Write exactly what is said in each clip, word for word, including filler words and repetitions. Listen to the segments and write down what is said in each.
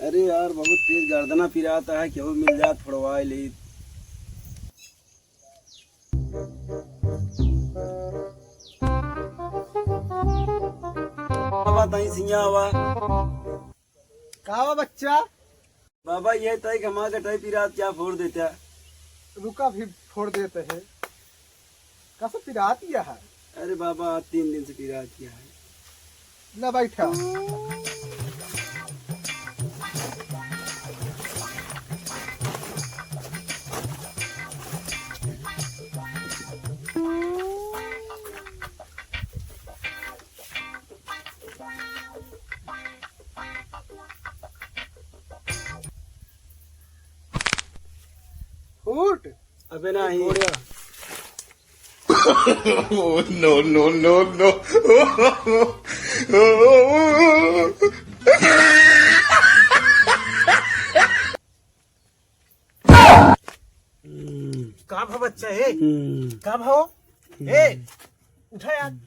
अरे यार, बहुत तेज गर्दना पिरात है, केहू मिल जात, फोड़वाए लेइत। बाबा, तई सिया आवा। का बा बच्चा? बाबा, ये तई हमार गटई पिरात, क्या फोड़ देता? रुका, फिर फोड़ देते हैं। कस पिरात यह है? अरे बाबा, आज तीन दिन से पिरात यह है। ला बैठा। फूट। अबे नाही। Oh, no, no, no, no। हम्म। का भा बच्चा, ए? हम्म। का भा हो? ए, उठा यार।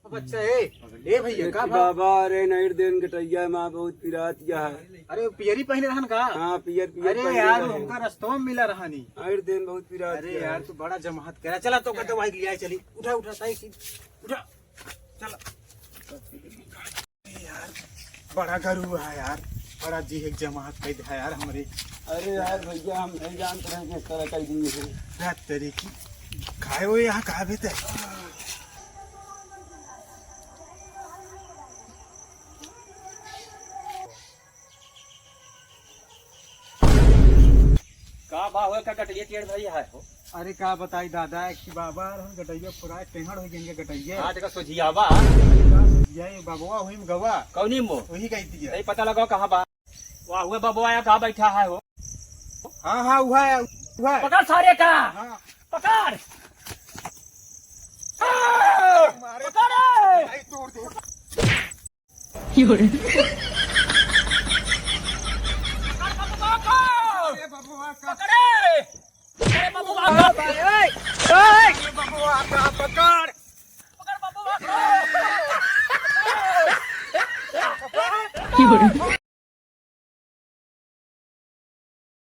अब अच्छा, ए, ए भैया, का भा? बाबा, अरे, नाइट दिन गटैया मा बहुत पिरात यह है। अरे, पियरी पहिने रहन का? हाँ, पियर, पियर अरे पहिने यार, रहन। हमका रस्तवा में मिला रहनी। नाइट दिन बहुत पिरात अरे यह यार, है। तू बड़ा जमात करा। चला, तो कहते भाई लिया चली। उठा, उठा, सही की। उठा। चला। अरे यार, बड़ा गरु है यार, बड़ा जी एक जमात कैद है यार हमरे। अरे यार भैया, हम नहीं जानते रहे कि इस तरह का दिन है। रात तेरी की खाए वो यहाँ कहाँ भी थे। का बा होए, का गटैया टेढ़ भई है हो? अरे का बताई दादा, एक ठे बाबा रहन गटैया फुराए, टेढ़ होइ गइन के गटैया। हाँ, देखा सोझिया बा। का सोझिया, ये बबवा हुई में गवा। कौनी मो? वही कही दिया। नहीं पता लगा कहाँ बा। वाह, हुए बबवा यहाँ कहाँ बैठा है हो? हाँ, हाँ, हुआ है, हुआ है। पकड़ सारे का। हाँ। पकड़। मारे। पकड़। भाई तोड़ दे।